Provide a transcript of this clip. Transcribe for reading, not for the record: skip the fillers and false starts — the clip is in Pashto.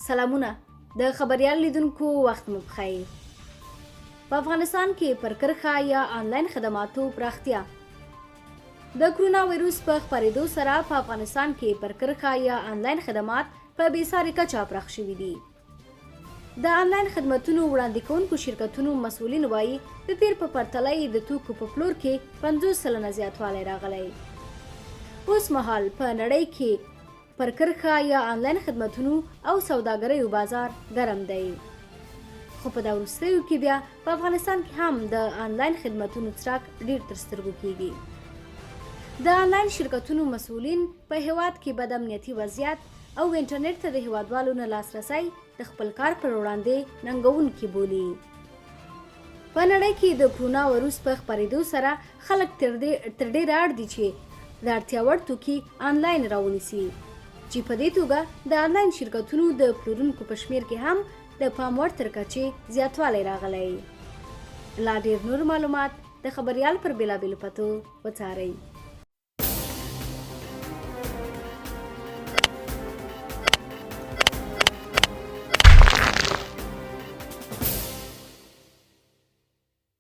سلامونه د خبريال لیدونکو، وخت مو پخیر. په افغانستان کې پر کرښه یا آنلاین خدماتو پراختیا. د کرونا ویروس په خپرېدو سره په افغانستان کې پر کرښه یا آنلاین خدمات په بې ساري کچه پراخ شوي دي. د آنلاین خدمتونو وړاندې کوونکو شرکتونو مسؤلین وایي، د تېر په پرتله یې د توکو په پلور کې 50% زیاتوالی راغلی. اوس مهال په نړۍ کې پر کرښه یا آنلاین خدمتونو او سوداګریو بازار ګرم دی، خو په دا وروستیو کې بیا په افغانستان کې هم د آنلاین خدمتونو څرک ډیر تر سترګو کیږي. د آنلاین شرکتونو مسؤلین په هیواد کې بد امنیتي وضعیت او انټرنیټ ته د هیوادوالو نه لاسرسی د خپل کار پر وړاندې ننګوونکي بولي. په نړۍ کې د کرونا وروس په خپرېدو سره خلک تر ډېره اړ دي چې د اړتیا وړ توکي آنلاین راونیسي، چې په دې توګه د آنلاین شرکتونو د پلورونکو په شمېر کې هم د پام وړ تر کچې زیاتوالی راغلی. لا ډېر نور معلومات د خبریال پر بېلابېلو پتو وڅارئ.